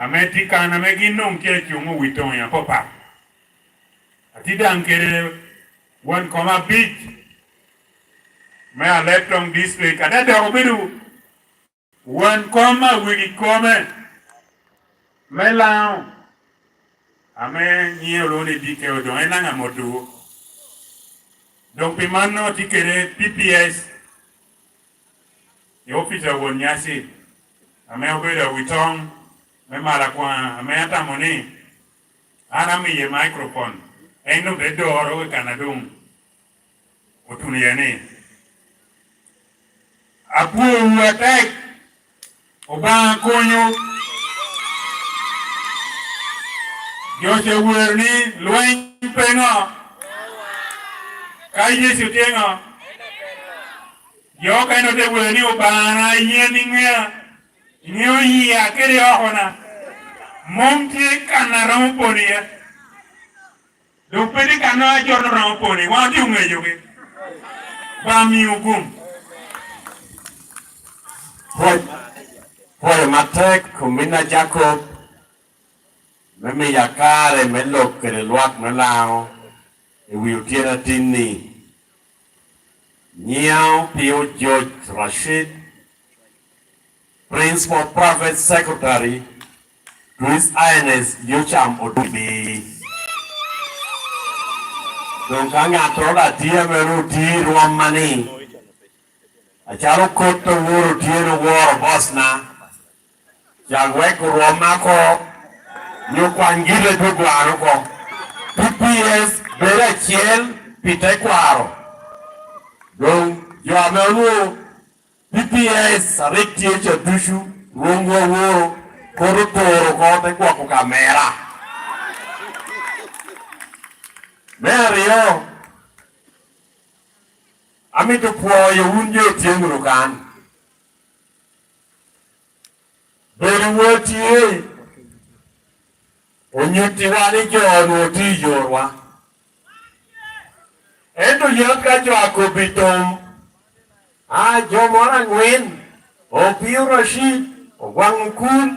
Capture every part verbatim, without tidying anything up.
ame tye kan ame gin doŋ tye acuŋ owitoŋo i apapat. Atye daŋ kede won kom abic me Alebtong District, ate dok obedo won kom a wegi kome me Laŋo, ame nyiŋe olwoŋo ni D K O, doŋ en daŋ amottowu. Doŋ pi mano atye kede P P S i opic a Won Nyaci, ame obedo awitoŋ me Malakwaŋ, ame atamo ni an amiye microphone, en doŋ te doro i kan a doŋ otuno iye ni, "Apwowu atek, Obaŋa konyo." Jo ce wer ni, "Lweny pe ŋo? Ka Yecu tye ŋo?" Jo okene ote wer ni, "Obaŋana, yin iŋea, iŋeo yia kede okona." Mom tye kan a romo pono iye. Doŋ pe tye kan a jo romo pono iye. Wan otye oŋecogi. Obaŋa miwu gum. Pwoc, pwoc matek ominna Jacob, me miya kare me lok kede lwak me Laŋo i wi otyeno atin-ni. Nyiŋa Opio George Rashid, Principal Private Secretary to His Highness Yocam Odubi. Doŋ ka ŋattoro daŋ tye ame ru tye i rwomma ni, acalo kot oworo tye ni oworo bosna, cak wek orwomma oko, nyo kwany gire dogwar oko. P P S bedo acel pi tekwaro. Doŋ jo ame onwoŋo P P S a rik tye ca ducu, rwomwu aworo, koto toro oko te gwoko kamera. Me aryo, amito pwoyo wun jo tye wunu kan. Bedowu atye onyuttiwa ni jo onwoŋo tye i yorwa. Ento yam ka jo akobbi tom, a, jo moro aŋwen, Opio Rashid, Ogwaŋ Okul,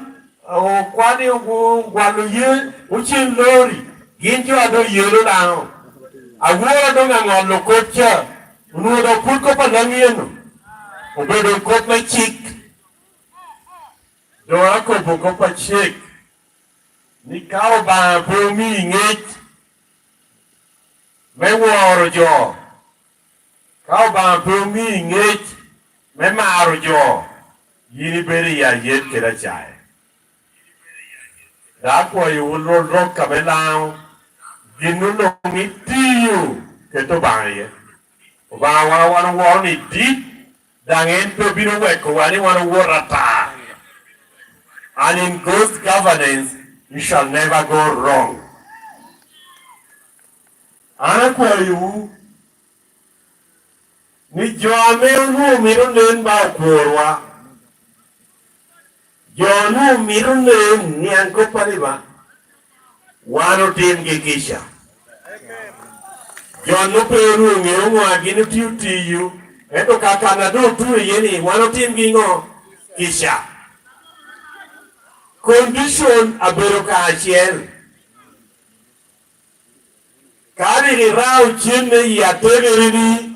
Okwani Ogwalo Ye, Ocen Lori, gin jo a doŋ yelo Laŋo. Awora doŋ aŋolo kop ca, onwoŋo doŋ pwod kop a Laŋo eno, obedo kop me cik. Doŋ akobo kop acek, ni ka Obaŋa pe omii ŋec me woro jo, ka Obaŋa pe omii ŋec me maro jo, yin ibedo i ayet kede acae. Dok akwayowu lwol rok ame Laŋo, gin onwoŋo itiyo keto Obaŋa iye. Obaŋawa wan oworo ni dit, daŋ en pe bino wekowa ni wan owot ata. And in God's governance, you shall never go wrong. An akwayowu ni jo ame onwoŋo mito nen ba okworwa, jo onwoŋo mito nen niaŋ koppani ba, wan otimgi kica. Jo-nu pe onwoŋo ŋeo ŋo a gin otio tiyo, ento ka kan a doŋ otuno iye ni wan otimgi ŋo? Kica. Condition abedo kacel. Ka rik irao cenne i atekere-ni,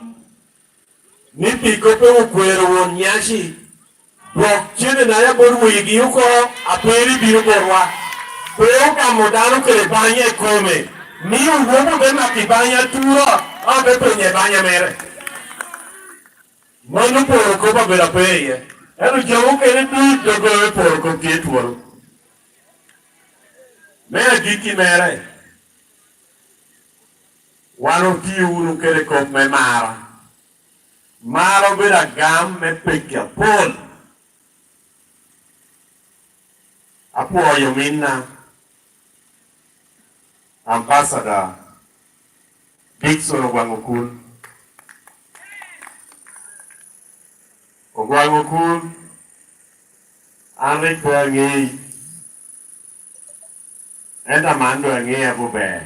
ni pi kop pe okwero Won Nyaci, dwok cennena ya bot wegi oko, a pe ibino botwa. Pe ogamo dano kede banya i kome, mio wobo te maki banya aturo, a ote penye banya mere. Mano poro kop abedo ape iye. Ento jo mukene duc dogo me poro kop tye twolo. Me agikki mere, wan otio wunu kede kop me mara. Mara obedo agam me pekki apol. Apwoyo minna, Ambassador Dickson Ogwaŋ Okul. Ogwaŋ Okul, an rik pe aŋeyi, ento aman doŋ aŋeya buber.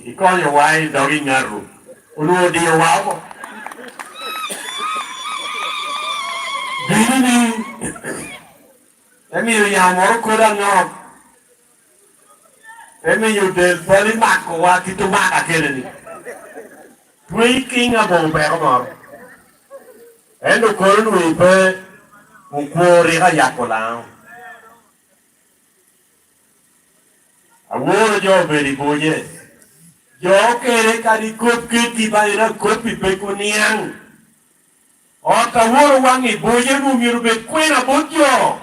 Ikonyowa i dog i ŋato, onwoŋo odiowa oko. Bino ni, Te miyo yamo moro kodi anok, te miyo del pali makowa kit omaka kene-ni. Tweyi kiŋ aboŋo peko moro. Ento kono nwoŋo ipe, okwo rik ayako Laŋo. Aworo jo obedo i buce. Jo okene kadi kop kedgi ba en akoppi pe kuniaŋ. Ot aworo waŋ i buce nwoŋo myero bed kwena bot jo.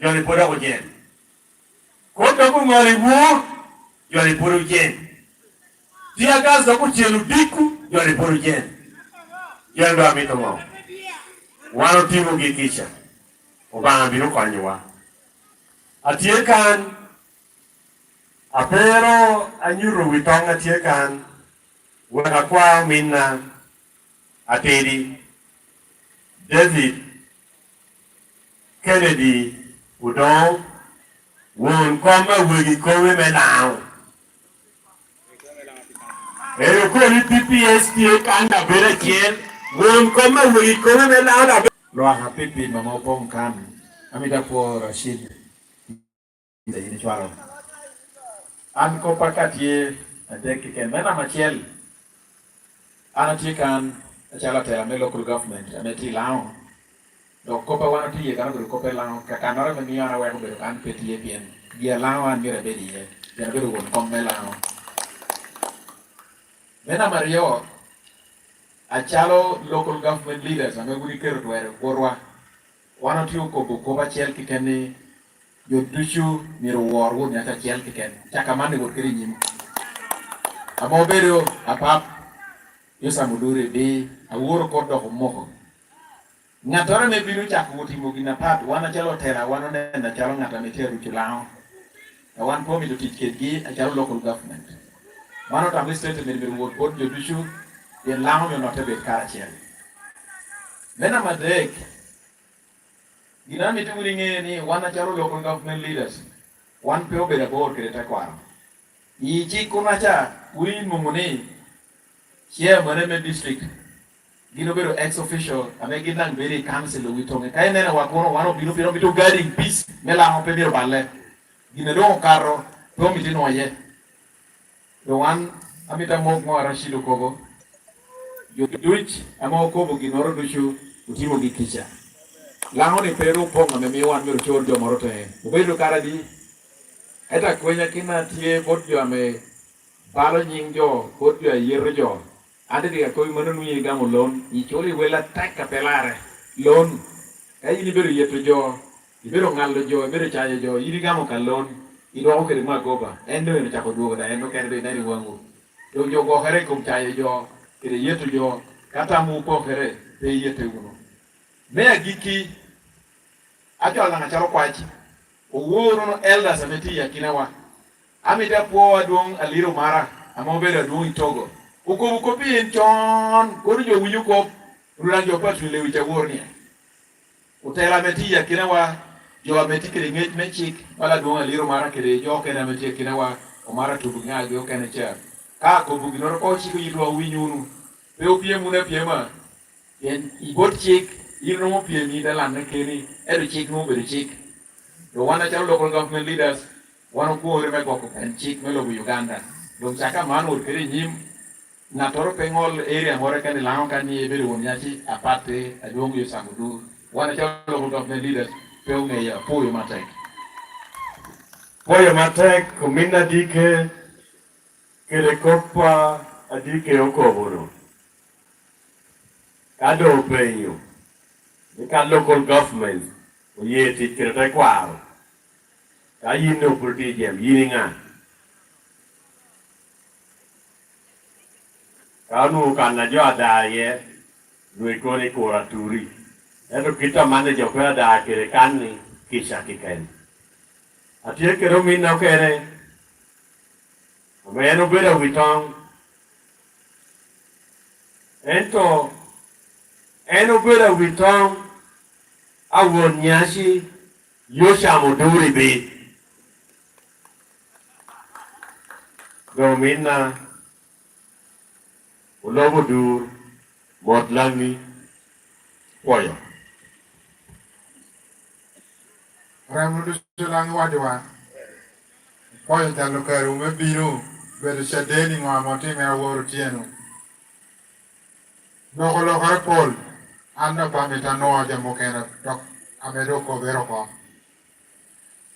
Jo-ni pwod dok ojen. Kop dok oŋolo i wur, jo-ni pwod ojen. Tye agas dok ocel odiko, jo-ni pwod ojen. Jo-ni dok amito ŋo? Wan otimogi kica. Obaŋa bino konyowa. Atye kan, apero anyuto wi toŋ atye kan, wek akwa ominna atidi, David Kennedy Odongo, won kom a wegi kome me Laŋo. Eyo koni P P S tye kan abedo acel, won kom a wegi kome me Laŋo dabedo. Lwak apipi mama opoŋ kan, amito apwo Rashid. Ite yin icwalo. An koppa ka tye adek keken. Me namba acel, an atye kan acalo atela me local government ame tye i Laŋo. Dok kop a wan otye iye kan obedo kop me Laŋo, kakannoro ame mio an aweko bedo kan pe tye, pien gi a Laŋo an myero abed iye, pien abedo won kom me Laŋo. Me namba aryo, acalo local government leaders ame wun iketo twer i botwa, wan otye okobo kop acel keken ni, jo ducu myero owor won nyaci acel keken, caka man i wot kede i nyim. Ame obedo apap, Yosam Oduri di, aworo kop dok omoko. Ŋattoro ame bino cako timo gin apat, wan acalo otela, wan oneno acalo ŋat ame tye aruco Laŋo. A wan pe omito tic kedgi acalo local government. Man otamo i statement myero wot bot jo ducu, pien Laŋo myero onotte bed karacel. Me namba adek, gin amito wunu iŋe ni wan acalo local government leaders, wan pe obedo abor kede tekwaro. I cik kono ca, wun inwoŋo ni chairman me district gin obedo ex officio, ame gin daŋ bedo i council owi toŋe. Ka ineno wa kono, wan obino pire, omito guarding peace me Laŋo pe myero balle. Gin a doŋ okato, pe omito inwoŋo iye. Doŋ wan amito amok ŋo a Rashid okobo. Jo duc ame okobo ginnoro ducu otimogi kica. Laŋo-ni pe ru opoŋ ame mio wan myero ocor jo moro teŋe. Obedo kara di? Ento akwenya kina tye bot jo ame balo nyiŋ jo, bot jo a yeto jo. An tye ka kobbi mano nwoŋo igamo lon, iculo i wel atek a pe larre. Lon, ka in ibedo yeto jo, ibedo ŋalo jo, ibedo cayo jo, in igamo ka lon, idwoko kede magoba. En doŋ en ocako dwogo da, en okene doŋ ineno i waŋwu. Doŋ jo gwokere i kom cayo jo, kede yeto jo, ka tamwu opokere, pe iyete wunu. Me agikki, acwalo daŋ acalo kwac, owor wunu elders ame tye i akinawa. Amito apwo adwoŋ Aliro Mara, ame obedo adwoŋ i Togo. Okobo kop i en con, kono jo winyo kop, onwoŋo daŋ jo pa Tuny Lewic awor ni. Otela ame tye i akinawa, jo ame tye kede ŋec me cik, bala adwoŋ Aliro Mara kede jo okene ame tye i akinawa, Omara Tubu ŋagi okene ca. Ka akobo ginnoro ko cik oyitwa owiny wunu, pe opyem wunu apyema. Pien i bot cik, in romo pyem in te lanne keni, ento cik nwoŋo obedo cik. Doŋ wan acalo local government leaders, wan okwore me gwoko en cik me lobo Uganda. Doŋ caka man wot kede i nyim, ŋattoro pe ŋol area moro keni Laŋo ka ni ebedo won nyaci apatte adwoŋ Yosam Odur. Wan acalo local government leaders pe oŋeyo, apwoyo matek. Pwoyo matek, ominna Dike, kede kop a Dike okobo-nu. Ka doŋ openyo ni ka local government oye tic kede tekwaro, ka yin doŋ pwod itye i jam, yin iŋa? Ka onwoŋo kan a jo ada iye, nwoŋo ikono i kuro aturi. Ento kit amanni jo pe ada kede kan-ni kica keken. Atye kede ominna okene, ame en obedo awi toŋ. Ento en obedo awi toŋ a won nyaci Yocam Odur Ibi. Doŋ ominna, Olobo Odur, mot Laŋi, pwoyo. Remo ducu daŋ i wadwa. Opwoyo jalo karowu me bino bedo caden i ŋo ame otimere awor otyeno. Loko lokere pol, an daŋ pe amito anwoŋo jami mukene dok ame doŋ okobere oko.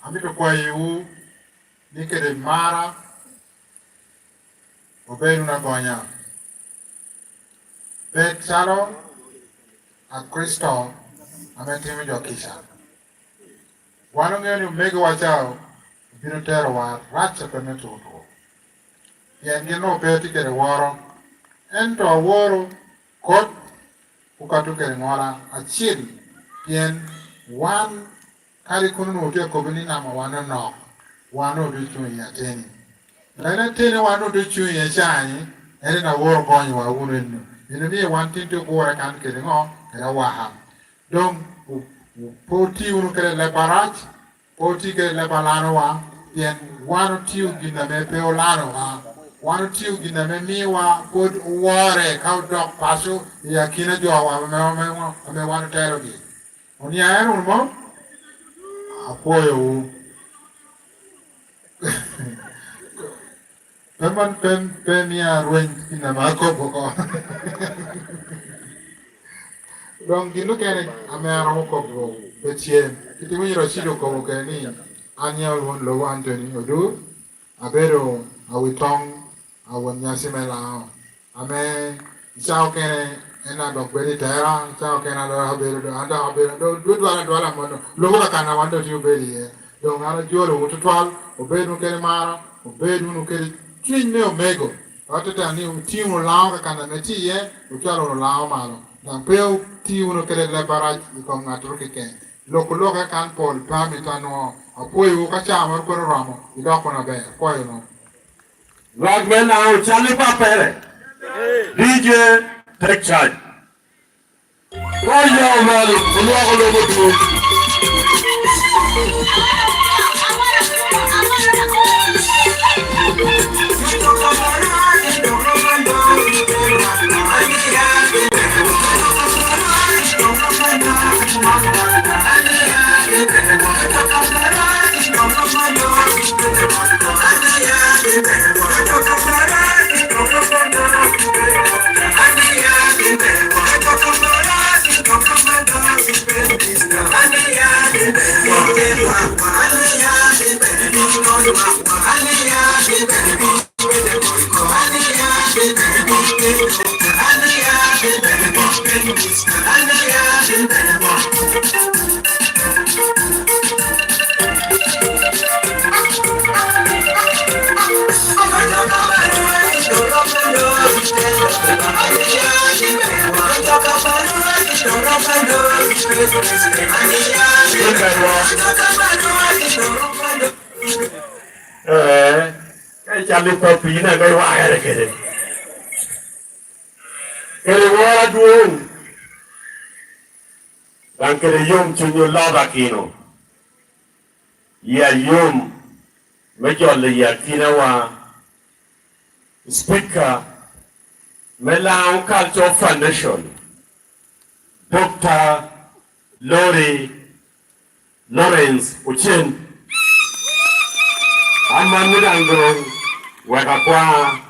Amito kwayiwu ni kede marra obed wunu agonya. Bed calo a Kricito ame timo jo kica. Wan oŋeo ni omegowa ca obino terowa arac a pe me tuko tuko, pien gin onwoŋo pe otye kede woro. Ento aworo kot okato kede ŋola acil, pien wan kadi kono onwoŋo tye akobo ni namawa nonok, wan onwoŋo tye ocuŋ i ateni. En ateni wan onwoŋo tye ocuŋ iye ca-ni, en en aworo gonyowa wunu eno. En omio wan tin tye ogure kan kede ŋo? Kede awaka. Doŋ wu-, wu-, pe wuti wunu kede leb arac, pe wuti kede leb alanowa, pien wan otio gin ame pe olanowa. Wan otio gin ame miwa pwod owore ka odok paco i akina jowa ame, ame, ame wan oterogi. Oniaŋ en wunu mo? Apwoyowu. Pe man pe, pe mia rweny gin ame akobo oko. Doŋ gin okene ame aromo kobo pe tye. Kit iwinyo Racid okobo kene ni, "An ya won lobo Anthony Odur, abedo awitoŋ a won nyasi me Laŋo." Ame i cawa okene en adok bedo i tera, i cawa okene adok abedo, an dok abedo, adok dwal adwala mono, lobo ka kan a wan dok tye obedo iye. Doŋ an ajolowu tutwal, obed wunu kede mara, obed wunu kede cuny me omego. Ateta ni wutiŋ wunu Laŋo ka kan ame tye iye, wucwalo wunu Laŋo malo. Daŋ pe wuti wunu kede leb arac i kom ŋattoro keken. Loko lok eka kan pol pe amito anwoŋo. Apwoyowu ka ca moro kono oromo, idok wunu aber. Apwoyo wunu. Lwak me Laŋo cal i pappere. D J, take charge. Oya malo, olwoko lobo dwoŋ. Eh, ka ical i papi, in ame iwakere kede. Kede woro adwoŋ, daŋ kede yom cuny olodakino. Yia yom me jolo i akinawa, Speaker me Laŋo Cultural Foundation, Doctor Lori Lawrence Ocen. An man ni daŋ doŋ wek akwa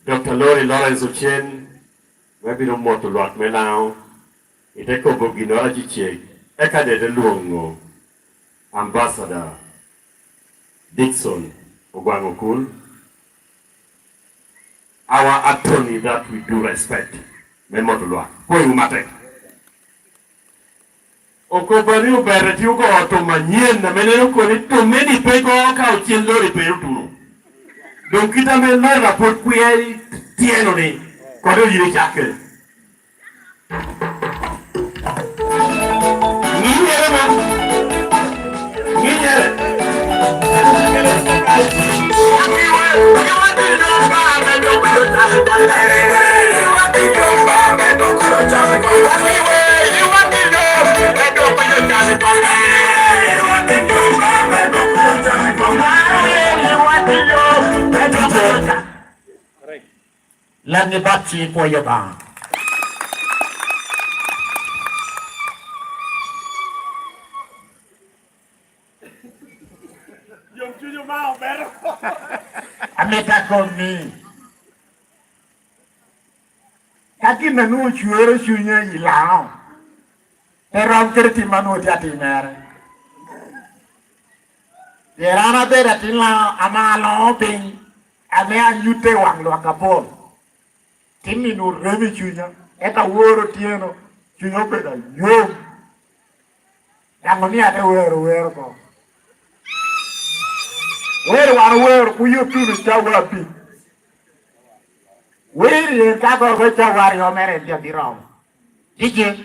Doctor Lori Lawrence Ocen me bino moto lwak me Laŋo, ite kobo ginnoro acecek, eka dede lwoŋo Ambassador Dickson Ogwaŋ Okul, our attorney that we do respect, me moto lwak. Pwoyo matek. Okobba ni obere tye ogo tum anyen, ame neno koni tumme ni pe go ka ocen lori pe otuno. Doŋ kit ame lori apwod kwiya i tyeno ni, kodi oyine cakke. Ŋinyere mo. Ŋinyere. Lanni bat ci pwoyo Obaŋa. Yomcuny omao bero. Amito akon ni, ka gin a nwoŋo cwero cunya i Laŋo, pe rom kede tim a nwoŋo tye atimere. Pien an abedo atin Laŋo ame aloŋo piny, ame anyutte i waŋ lwak apol. Tim-mi nwoŋo remo i cunya, ento aworo otyeno, cunya obedo ayom. Daŋ omio ate wero wer oko. Wer wan owero, kuyo tuno cawa abic. Wer en ka goro cawa aryo mere en tye abiro romo. Tye cen.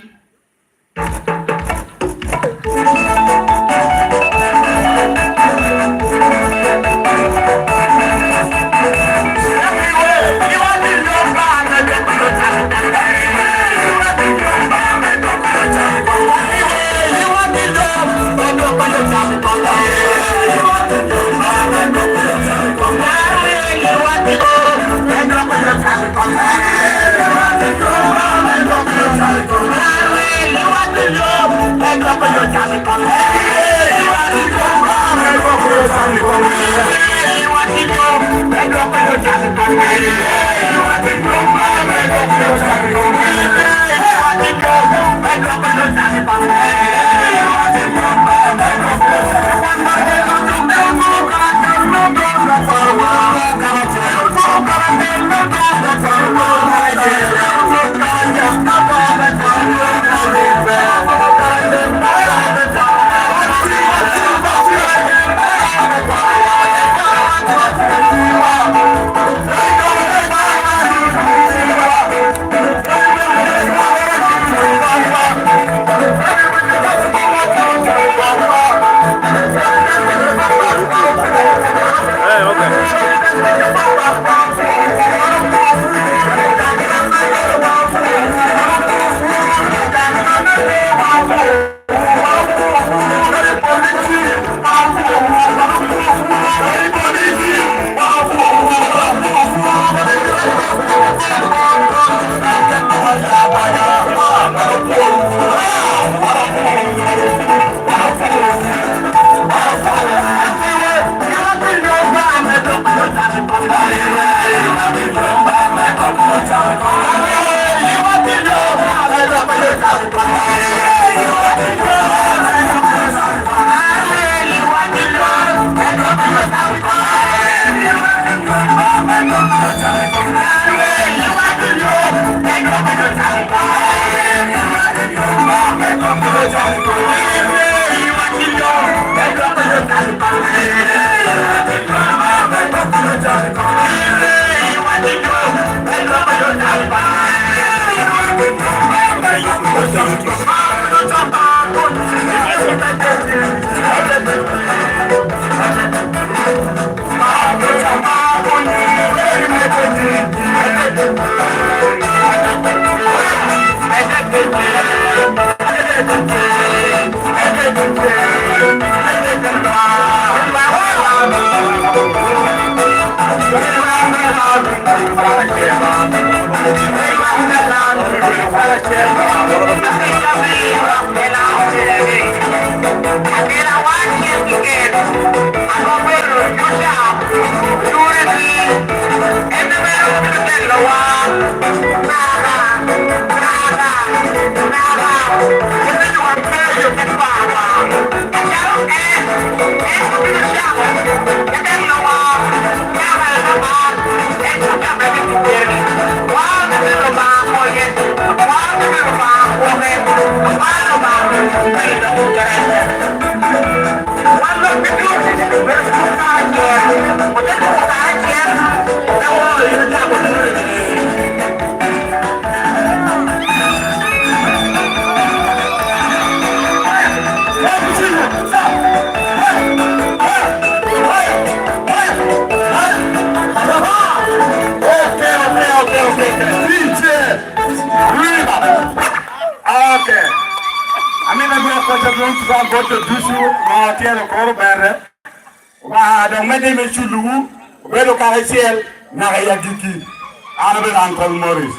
Okay, okay, okay, okay. D J Riva. Okay. Amito dwoko kwoc adwoŋ tuta bot jo ducu ma otyero koro berre. Oba dok medde me culowu, obedo karacel naka i agikki. An abedo Uncle Morris.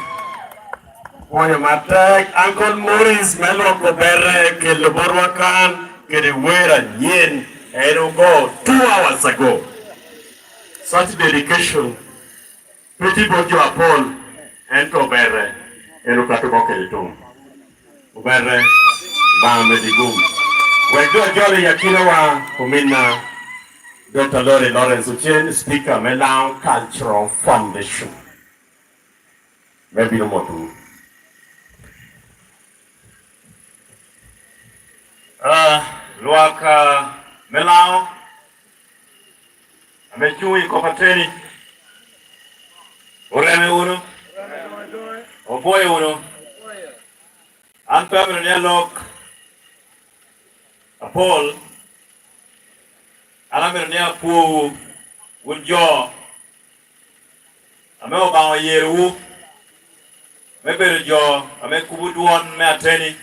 Pwoyo matek Uncle Morris me lwoko berre kelo botwa kan kede wer anyen. En ogo two hours ago. Such dedication pe tye bot jo apol, ento oberre. En okato oko kede tum. Oberre, Obaŋa medi gum. Wek doŋ ajol i akinawa ominna, Doctor Lori Lawrence Ocen, Speaker me Laŋo Cultural Foundation, me bino motowu. Ah, lwak, ah, me Laŋo ame cuŋ i kop ateni, oreme wunu, oboyo wunu. An pe amito ni alok apol, an amito ni apwowu, wun jo ame Obaŋa oyerowu me bedo jo ame kubo dwon me ateni,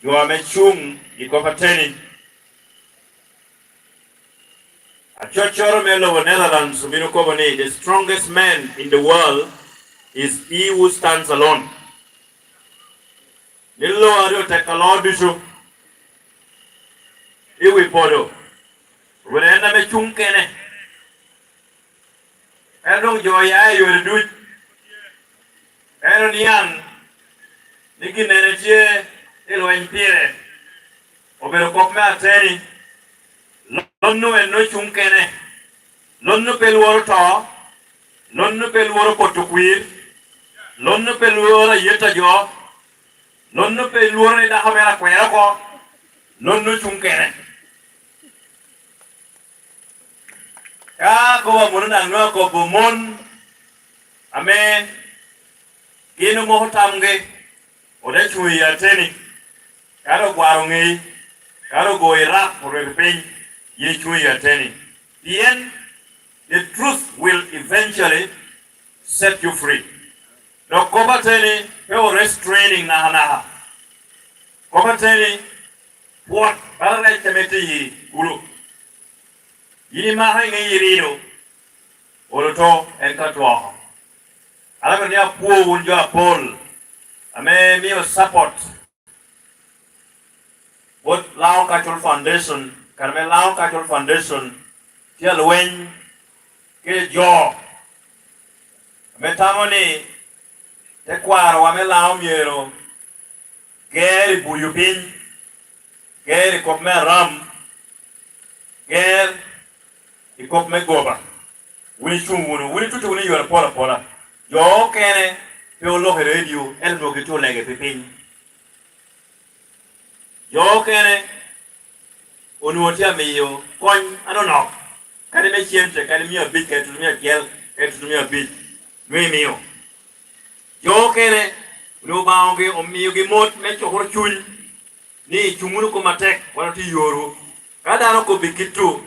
jo ame cuŋ i kop ateni. Acoccoro me lobo Netherlands obino kobo ni, "The strongest man in the world is he who stands alone." Ni lo a rik otek a lo ducu i wi podo, obedo en ame cuŋ kene. En doŋ jo oya i yore duc. En oniaŋ ni gin en etye i lweny pire obedo kop me ateni. Lonnu en ocuŋ kene. Lonnu pe lworo to. Lonnu pe lworo poto kwir. Lonnu pe lworo ayet a jo. Lonnu pe lworo ni dako mere akwero oko. Lonnu ocuŋ kene. Ka akobo amono daŋ nwoŋo akobo mon ame gin omoko tamgi, ote cuŋ i ateni, kadi ogwaro ŋei, kadi ogo i rap, orweko piny, yin cuŋ i ateni. Pien the truth will eventually set you free. Dok kop ateni pe o restraining nakanaka. Kop ateni pwot bala rec ame tye i kulu. Yin imako i ŋe irido, olo to en ka two oko. An amito ni apwo wun jo apol ame mio support bot Laŋo Cultural Foundation, kare ame Laŋo Cultural Foundation tye alweny kede jo ame tamo ni tekwarowa me Laŋo myero ger i buyo piny, ger i kop me aram, ger i kop me goba. Wun icuŋ wunu, wun itutte wunu i yore apol apola. Jo okene pe oloko i redio, ento onwoŋo gitye olege pi piny. Jo okene onwoŋo tye amiyo kony anonok, kadi me cente, kadi mia abic, kadi tutumia acel, kadi tutumia abic, nwoŋo imio. Jo okene onwoŋo Obaŋa ogi-, omiogi mot me cukoro cuny, ni cuŋ wunu koma tek, wan otye i yorwu. Ka dano okobbi kit-tu,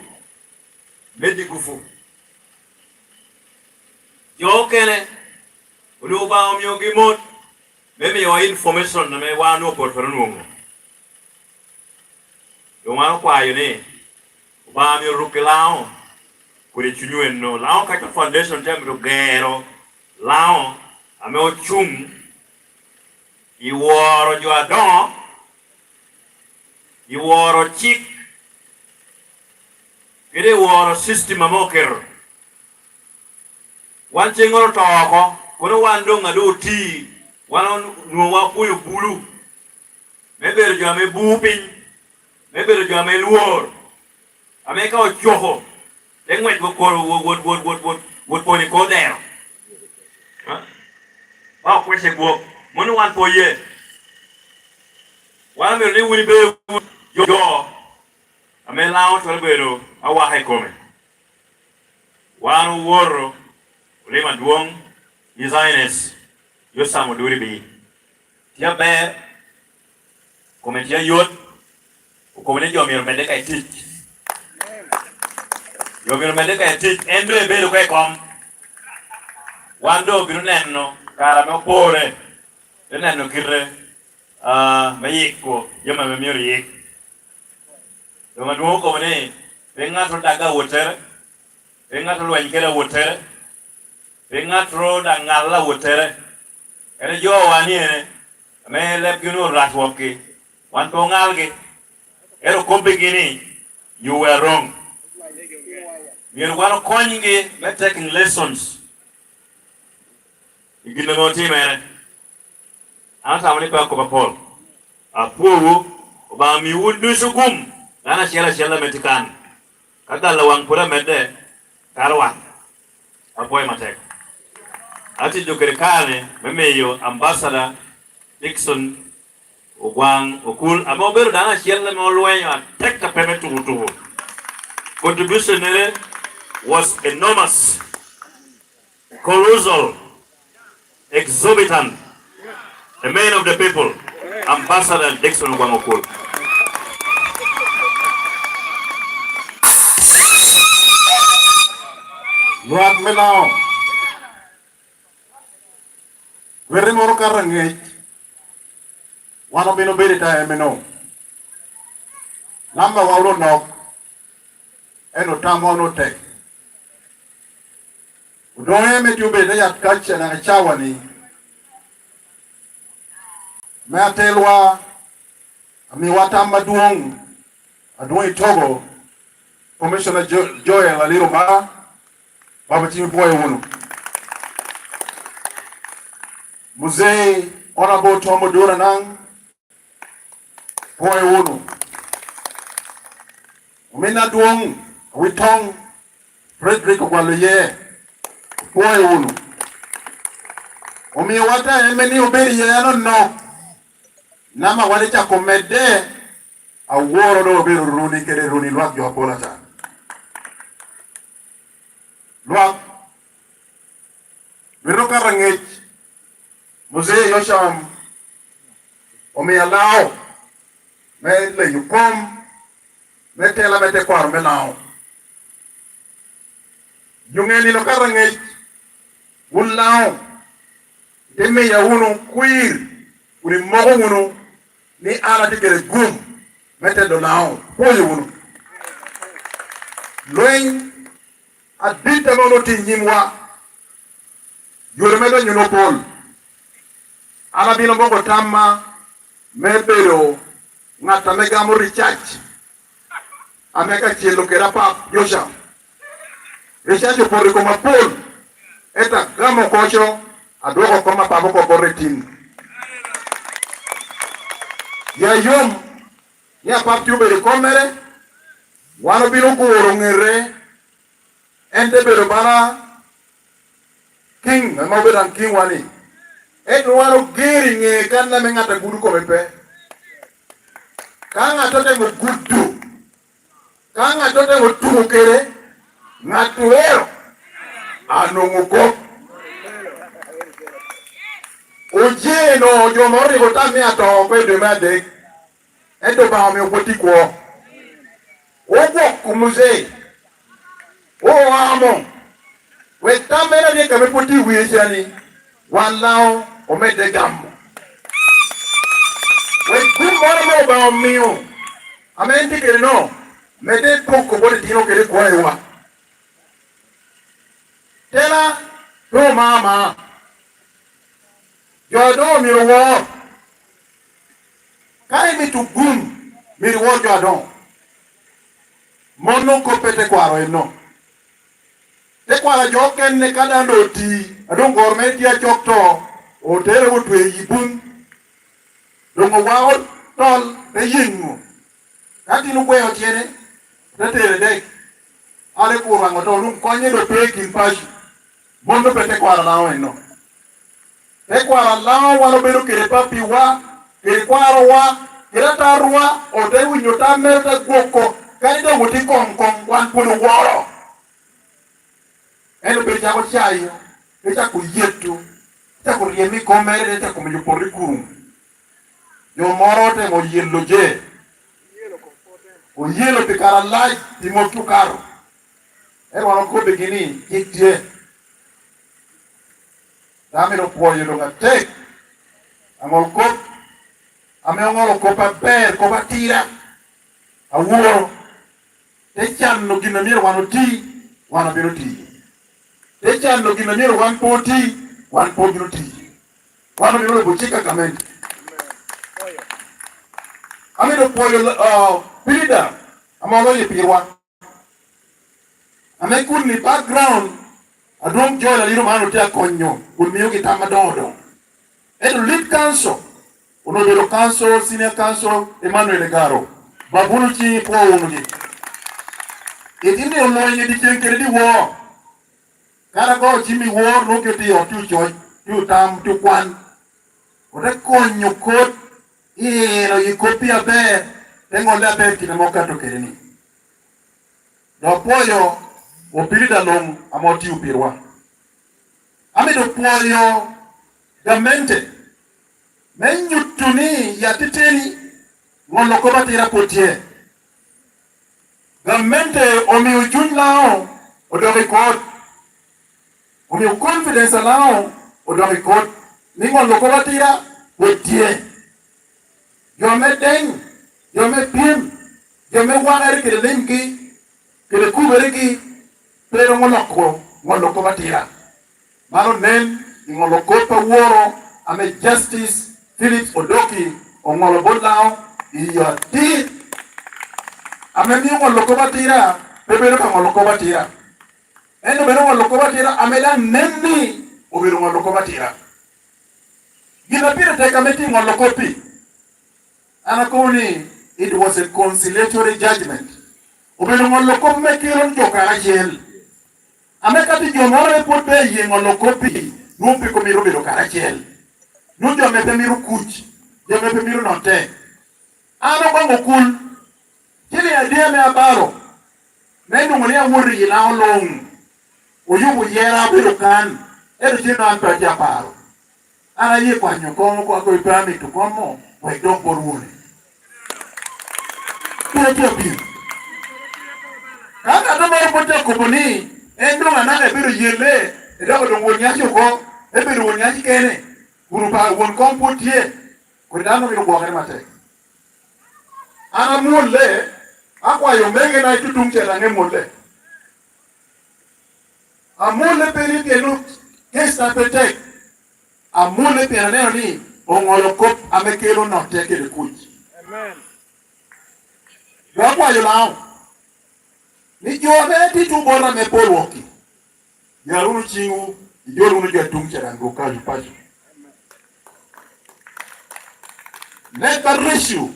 meddi gupu. Jo okene onwoŋo Obaŋa omiogi mot me miyowa information ame wan onwoŋo pwod pe onwoŋo. Doŋ wan okwayo ni Obaŋa myero oruk i Laŋo kodi cunywu enno. Laŋo Cultural Foundation tye amito gero Laŋo ame ocuŋ i woro jo adoŋo, i woro cik, kede i woro system ame oketo. Wan ceŋŋoro oto oko, kono wan doŋ a doŋ oti, wan onwoŋo wapwoyo bulu me bedo jo ame bur piny, me bedo jo ame lwor, ame ka ocoko, te ŋwec wot kor-, wot, wot, wot, wot, wot, wot pony i kor dero. Ha? Ba okwece gwok. Mano wan pe oye. Wan omito ni wun ibe wun jo, jo ame Laŋo twero bedo awaka i kome. Wan owoto, olimo adwoŋ, His Highness Yosam Oduri Bii. Tye aber, kome tye ayot, okobo ni jo myero medde ka i tic. Jo myero medde ka i tic, en doŋ ebedo ka i kom. Wan doŋ obino neno kare ame opore, te neno kite, ah, me yiko jami ame myero yik. Doŋ adwoŋ okobo ni, pe ŋat odaggo awottere, pe ŋat olweny kede awottere, pe ŋat ro daŋ ŋal awottere. Kadi jowa ni ene, ame lebgi onwoŋo rac wokgi, wan pe oŋalgi. Ento okobbigi ni, You were wrong. Myero wan okonygi me taking lessons i gin ame otimere. An atamo ni pe akobo apol. Apwowu, Obaŋa miwu ducu gum, dano acel acel ame tye kan. Ka dal awaŋ pwod amedde, kara wan. Apwoyo matek. Atiyo kede kare me miyo Ambassador Dickson Ogwaŋ Okul, ame obedo dano acel ame olwenyo atek a pe me tuko tuko. Contribution nere was enormous, colossal, exorbitant. A man of the people, Ambassador Dickson Ogwaŋ Okul. Lwak me Lango. Wete moro kato angec, wan obino bedo i taemeno. Lambawa onwoŋo nok, ento tamwa onwoŋo tek. Odoŋe me tye obedo i te yat kac anaka cawa-ni, me atelwa, amiwa tam adwoŋ, adwoŋ i Togo, Commissioner Jo-, Joel Aliro Mara, Baba Tim, ipwoyo wunu. Muzei Honorable Tom Odura Nang, pwoyo wunu. Ominna adwoŋ, Awitoŋ Frederick Ogwalo Ye, pwoyo wunu. Omiowa taemme ni obedo i yaya nonok. Nama wan icako medde, aworo doŋ obedo runi kede runi lwak jo apol ata. Lwak, lwete okato angec, Muzei Yosham omio Lango me lenyo kom me tela me tekwaro me Lango. Yo ŋe nino ka raŋec, wun Lango, ite miya wunu kwir, kun imoko wunu ni an atye kede gum me telo Lango. Pwoyo wunu. Lweny adit ame onwoŋo tye i nyimwa, yore me donyo onwoŋo pol. An abino moko tamma me bedo ŋat ame gamo research ame ka celo kede apap Joca. Research opoto i koma pol, ento agamo oko co, adwoko kop apap oko bot retin. Ya yom ni apap tye obedo i kom mere, wan obino guro ŋete, en te bedo bala kiŋ ame obedo daŋ kiŋwa-ni. Ento wan oger i ŋe kan ame ŋat a gudo kome pe. Ka ŋat otemo gudo, ka ŋat otemo tuko kede, ŋat owero anwoŋo kop. Oje-no jo moro rik otam ni ato oko i dwe me adek. Ento Obaŋa omio pwod tye kwo. Ogwoko Muzei, oamo, wek tam mere aryek ame pwod tye i wie ca-ni, wan Lango omedde gamo. Wek gum moro ame Obaŋa omio, ame en tye kede-no, medde poko bot itino kede kwaewa. Tela pe omaa amaa. Jo adoŋo myero owor. Ka imito gum, myero iwor jo adoŋo. Mon okobbe tekwaro enno. Tekwaro a jo okene ka daŋ doŋ oti, a doŋ goro mere tye acok to, otere otwe i bum. Doŋ owao tol te yeŋo. Ka tin ogweo tyene, te tere dek. An ekur waŋ oto, onwoŋo konye doŋ pe i kin paco. Mon doŋ pe tekwaro a Lango enno. Tekwaro a Lango wan obedo kede papiwa, kede kwarowa, kede atarwa, ote winyo tam mere te gwoko, kadi doŋ otye koŋ koŋ, wan pwod oworo. En obedo cako cayo, te cako yeto, te cako ryemo i kom mere, te cako miyo poto i kurum. Jo moro otemo yelo je, oyelo pi kare alac, pi mot okato. Ento wan okobbigi ni cik tye. Dano myero opwoyo doŋ atek, aŋol kop, ame oŋolo kop aber, kop atira, aworo. Te cano gin a myero wan oti, wan obino tiyo. Te cano gin a myero wan pe oti, wan pe obino tiyo. Wan obino lubo cik a gamente. Amito pwoyo, ah, Pilida, ame oloyo pirwa. Ame kun i background, adwoŋ Joel Aliro man otye akonyo kun miogi tam adoŋo doŋo. Ento lead counsel onongo obedo counsel, senior counsel Emmanuel Egaro. Bab wunu ciŋ ipwo wunugi. Itino olonyo i dyeceŋ kede dyewor. Kara goyo cim i wor nwoŋo kete i ot tye ococ, tye otam, tye okwan. Ote konyo kot i ilo i koppi aber, te ŋolle aber kite ame okato kede ni. Dok pwoyo opilida luŋ ame otio pirwa. Amito pwoyo gamente me nyuto ni i ateteni ŋolo kop atira pwod tye. Gamente omio cuny Lango odok i kot, omio confidence a Lango odok i kot, ni ŋolo kop atira pwod tye. Jo me deny, jo me pyem, jo me wakere kede limgi, kede kuberegi, pe romo loko ŋolo kop atira. Man onen i ŋolo kop aworo ame Justice Phillips Odoki oŋolo bot Lango i yo atir, ame mio ŋolo kop atira pe bedo ka ŋolo kop atira, ento bedo ŋolo kop atira ame daŋ nen ni obedo ŋolo kop atira. Gin a pire tek ame tye i ŋolo kop-pi, an akobo ni it was a conciliatory judgment. Obedo ŋolo kop me kelo jo karacel. Ame ka tye jo moro ame pwod pe aye ŋolo kop-pi, nwoŋo pe komito bedo karacel. Nwoŋo jo ame pe mito kuc, jo ame pe mito notte. An obaŋo kul, ciliŋ adi ame abalo, me nwoŋo ni awoto i Lango luŋ, oyubo yera abedo kan, ento cen an pe atye aparo. An aye kwanyo koŋo oko akobo pe amito komo, wek dok bot wone. Pe atye apiro. Ka ŋat moro pwod tye akobo ni en doŋ anaka ebedo yelle, edoko doŋ won nyaci oko, ebedo won nyaci kene, kun opa won koŋ pwod tye, kodi dano mito gwokere matek. An amwolle, akwayo omegena i tutuŋ ca daŋ emwolle. Amwolle pe ni pien kec-ta pe tek, amwolle pien aneno ni oŋolo kop ame kelo notte kede kuc. Amen. Dok akwayo Lango ni jo ame tito bota ame pol wokki, yar wunu ciŋwu, ijol wunu jo a tuŋ ca daŋ dwog kacu paco. Leb areco,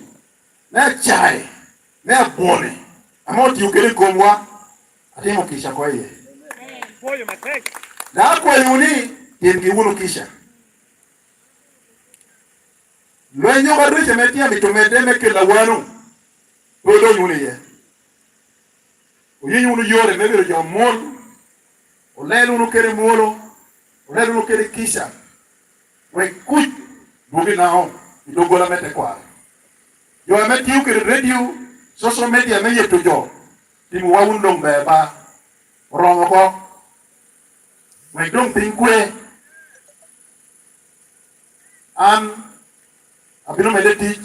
me acae, me abwone, ame otio kede i komwa, atimo kica oko iye. Pwoyo matek. Dok akwayowu ni, timgi wunu kica. Lweny oko areco ame tye amito medde me kelo awano, pe odony wunu iye. Oyiny wunu yore me bedo jo amwol, olel wunu kede mwolo, olel wunu kede kica, wek kuc dwog i Lango i doggola me tekwaro. Jo ame tio kede redio, social media me yeto jo, timowa wun doŋ ber ba, oromo oko, wek doŋ piny kwe. An abino medde tic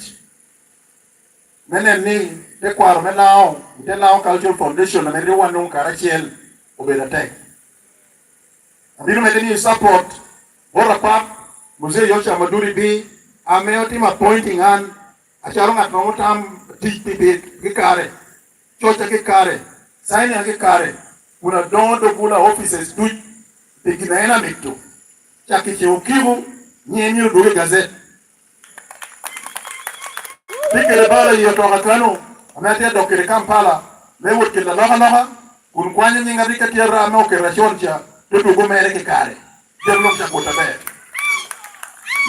me neno ni tekwaro me Lango, i te Lango Cultural Foundation ame rik wan doŋ karacel, obedo atek. Abino medde miyo support bot apap, Muzee Yosha Maduri B, ame otimo appointing an acalo ŋat romo tam tic pi bit ki kare, coc ake kare, signing ake kare, kun adoŋo doggola offices duc pi gin a en amito. Cak i ceŋ okiko, nyiŋe myero odwog i gazette. Pi kede bala i otoka kano, ame atye adok kede Kampala, me wot kede alokaloka, kun kwanyo nyiŋ arik atyeta ame oketo acon ca, te dwogo mere ki kare. Jami luŋ ca gut aber.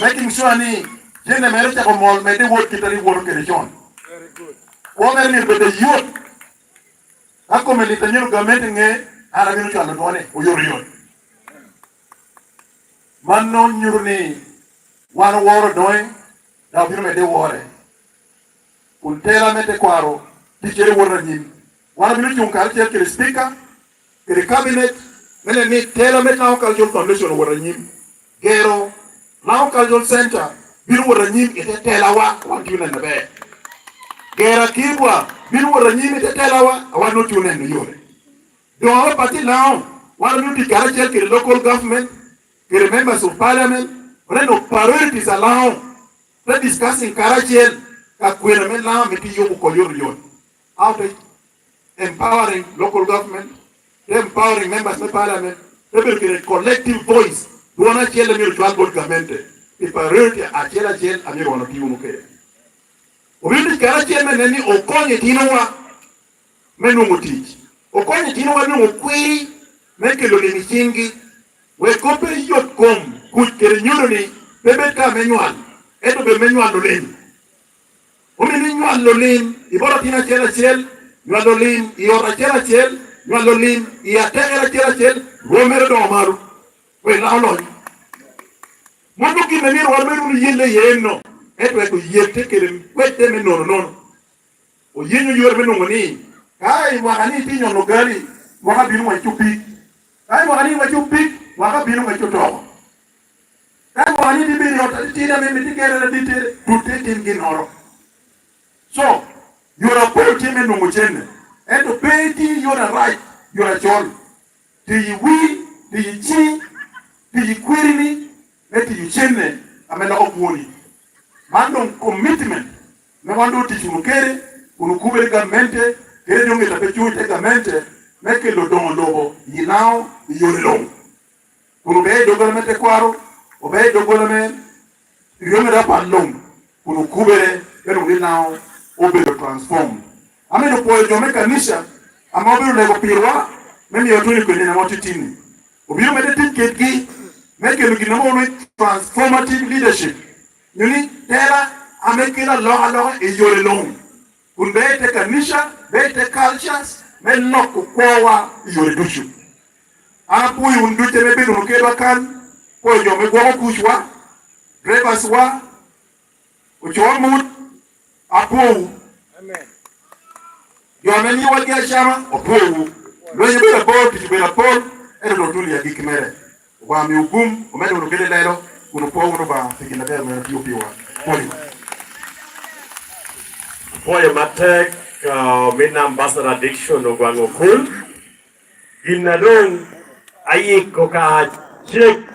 Making sure ni jene mere cako mol medde wot kit a rik woto kede con. Kwo mere myero bed ayot. Ka kome lit anyono gamente ŋe, an abino cwalo dwone, oyotoyot. Mano nyuto ni wan oworo doŋe, dok obino medde wore. Kun tela me tekwaro ticcere woto anyim. Wan obino cuŋ karacel kede Speaker, kede Cabinet, me neno ni tela me Lango Cultural Foundation owoto anyim. Gero Lango Cultural Center bino woto anyim i te telawa, wan tye neno aber. Gero akibwa bino woto anyim i te telawa, a wan nwoŋo tye neno yore. Doŋ ame pati Lango, wan obino tic karacel kede local government, kede members of parliament, oneno priorities a Lango, te discussing karacel ka kwena me Lango ame tye yubo oko yot yot. Aote empowering local government, te empowering members me parliament, te bedo kede collective voice, dwon acel a myero cwal bot gamente, pi priority acel acel a myero wan oti wunu kede. Obino tic karacel me nen ni okonyo itinowa me nwoŋo tic, okonyo itinowa nwoŋo kwiri me kelo lim i ciŋgi, wek kop pe yot kom kuc kede nyodo-ni pe bed ka me nywal, ento bed me nywalo lim. Omio ni nywalo lim i bot atin acel acel, nywalo lim i ot acel acel, nywalo lim i atekere acel acel, rwomere odoŋo malo, wek lak olony. Mano gin a myero wan obed wunu yelle iye enno, ento wek oyette kede kwedde me nono nono. Oyenyo yore me nwoŋo ni, ka i mwaka ni itye nyono gali, mwaka bino wa icup pig. Ka i mwaka ni wa icup pig, mwaka bino wa icup toko. Ka i mwaka ni itye bedo i ot atitidi ame mito gerre adittere, tutte itim ginnoro. So, yore apol tye me nwoŋo cente, ento pe itye yore arac, yore acol. Tiyo i wii, tiyo i ciŋ, tiyo i kwerini, me tiyo cente ame loko kwoni. Man doŋ commitment me wan doŋ otic wunu kede, kun okubere gamente, kede jo ŋet a pe cuŋ i te gamente, me kelo doŋo lobo i Lango i yore luŋ. Kun obed i doggola me tekwaro, obed i doggola me ryomere apat luŋ, kun okubere, me lwongo ni Lango obedo transformed. Amito pwoyo jo me kanica ame obino lego pirwa, me miyo atwoni kwe nino ame otitini. Obino medde tic kedgi, me kelo gin ame olwoŋo ni transformative leadership, nyo ni tela ame kelo alokaloka i yore luŋ, kun bed i te kanica, bed i te cultures, me loko kwowa i yore ducu. An apwoyo wun ducu ame ibedo wunu kedwa kan, pwoyo jo me gwoko kucwa, drivers wa, ocoo mut, apwowu. Jo ame miyowa gi acama, opwowu. Lweny obedo abor, tic obedo apol, ento doŋ otuno i agikki mere. Obaŋa miwu gum, omedde wunu kede lelo, kun opwo wunu Obaŋa pi gin aber ame en otio piwa. Pwoyo. Apwoyo matek, ah, ominna Ambassador Dickson Ogwaŋ Okul. Gin a doŋ ayiko ka cek